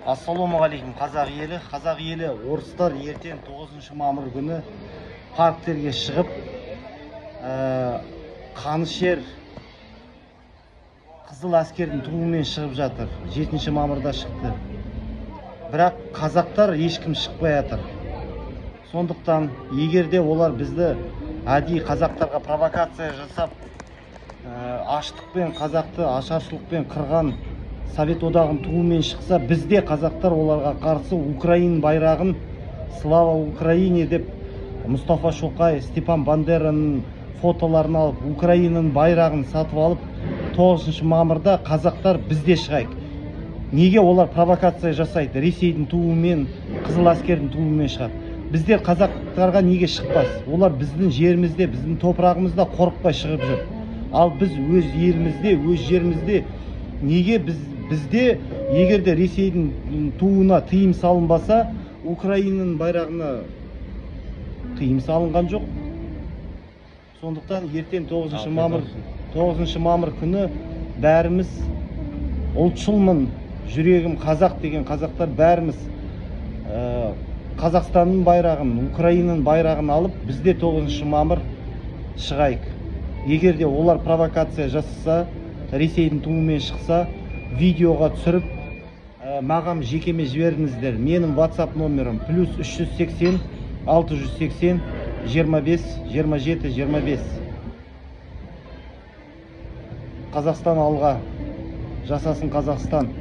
Ассалаумағалейкум, қазақ елі. Қазақ елі, орыстар ертең 9 мамыр күні парктерге шығып, қанішер қызыл әскердің туымен шығып жатыр. 7 мамырда шықты. Бірақ қазақтар ешкім шықпай жатыр. Сондықтан егер де олар бізді әдейі қазақтарға провокация жасап, аштықпен қазақты ашаршылықпен қырған Совет одағының туымен шықса, бізде қазақтар оларға қарсы Украин байрағын «Слава Украине» деп Мұстафа Шоқай, Степан Бандераның фотоларын алып, Украинаның байрағын сатып алып, 9 мамырда қазақтар бізде шығайық. Неге олар провокация жасайды? Ресейдің туымен, қызыл әскердің туымен шығады. Біздер қазақтарға неге шықпас? Олар біздің жерімізде, біздің топырағымызда қорықпай шығып жүр. Ал біз өз елімізде, өз жерімізде неге бізде егер де Ресейдің туына тыйым салынбаса, Украинаның байрағына тыйым салынған жоқ. Сондықтан ертең 9 мамыр, 9 мамыр күні бәріміз ұлтшылмын, жүрегім қазақ деген қазақтар бәріміз Қазақстанның байрағын, Украинаның байрағын алып, бізде 9 мамыр шығайық. Егер де олар провокация жасаса, Ресейдің туымен шықса, видеоға түсіріп, маған жекеме жіберіңіздер. Менің WhatsApp номерім плюс 380 680 25 27 25. Қазақстан алға, жасасын Қазақстан.